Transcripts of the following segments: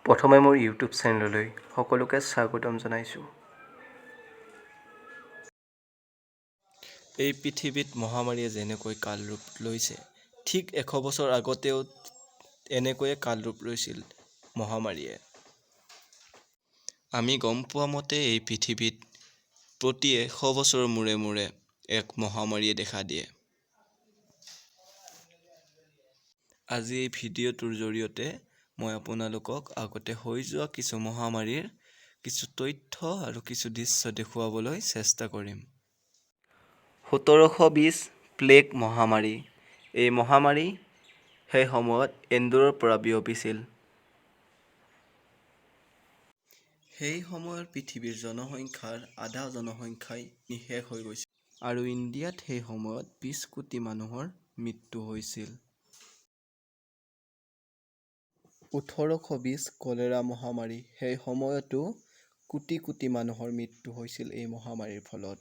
প্ৰথমে মোৰ ইউটিউব চেনেললৈ সকলোকে স্বাগতম জনাইছোঁ। এই পৃথিৱীত মহামাৰীয়ে যেনেকৈ কাল ৰূপ লৈছে, ঠিক 100 বছৰ আগতেও এনেকৈয়ে কাল ৰূপ লৈছিল মহামাৰীয়ে। আমি গম পোৱা মতে এই পৃথিৱীত প্ৰতি 100 বছৰৰ মূৰে মূৰে এক মহামাৰীয়ে দেখা দিয়ে। আজি এই ভিডিঅ'টোৰ জৰিয়তে মই আপোনালোকক আগতে হৈ যোৱা কিছু মহামাৰীৰ কিছু তথ্য আৰু কিছু দৃশ্য দেখুৱাবলৈ চেষ্টা কৰিম। 1720 প্লেগ মহামাৰী। এই মহামাৰী সেই সময়ত এন্দুৰৰ পৰা বিয়পিছিল। সেই সময়ৰ পৃথিৱীৰ জনসংখ্যাৰ আধা জনসংখ্যাই নিঃশেষ হৈ গৈছিল আৰু ইণ্ডিয়াত সেই সময়ত 20 কোটি মানুহৰ মৃত্যু হৈছিল। 1820 কলেৰা মহামাৰী। সেই সময়তো কোটি কোটি মানুহৰ মৃত্যু হৈছিল এই মহামাৰীৰ ফলত।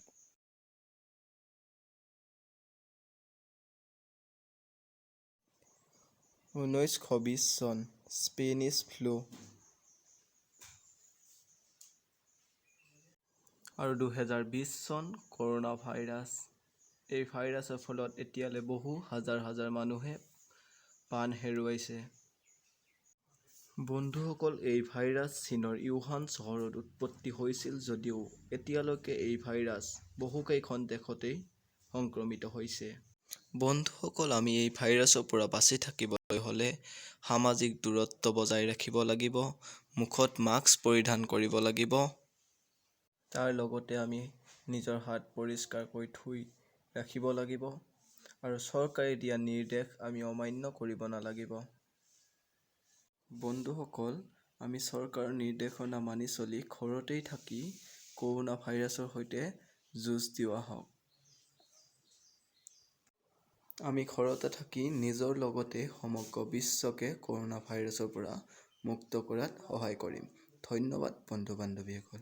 1920 চন স্পেনিছ ফ্লু। আৰু 2020 চন কৰোণা ভাইৰাছ। এই ভাইৰাছৰ ফলত এতিয়ালৈ বহু হাজাৰ হাজাৰ মানুহে প্ৰাণ হেৰুৱাইছে। বন্ধুসকল, এই ভাইৰাছ চীনৰ য়ুহান চহৰত উৎপত্তি হৈছিল যদিও এতিয়ালৈকে এই ভাইৰাছ বহুকেইখন দেশতেই সংক্ৰমিত হৈছে। বন্ধুসকল, আমি এই ভাইৰাছৰ পৰা বাচি থাকিবলৈ হ'লে সামাজিক দূৰত্ব বজাই ৰাখিব লাগিব, মুখত মাস্ক পৰিধান কৰিব লাগিব। তাৰ লগতে আমি নিজৰ হাত পৰিষ্কাৰকৈ ধুই ৰাখিব লাগিব আৰু চৰকাৰে দিয়া নিৰ্দেশ আমি অমান্য কৰিব নালাগিব। বন্ধুসকল, আমি চৰকাৰৰ নিৰ্দেশনা মানি চলি ঘৰতেই থাকি কৰোণা ভাইৰাছৰ সৈতে যুঁজ দিওঁ আহক। আমি ঘৰতে থাকি নিজৰ লগতে সমগ্ৰ বিশ্বকে কৰোণা ভাইৰাছৰ পৰা মুক্ত কৰাত সহায় কৰিম। ধন্যবাদ বন্ধু বান্ধৱীসকল।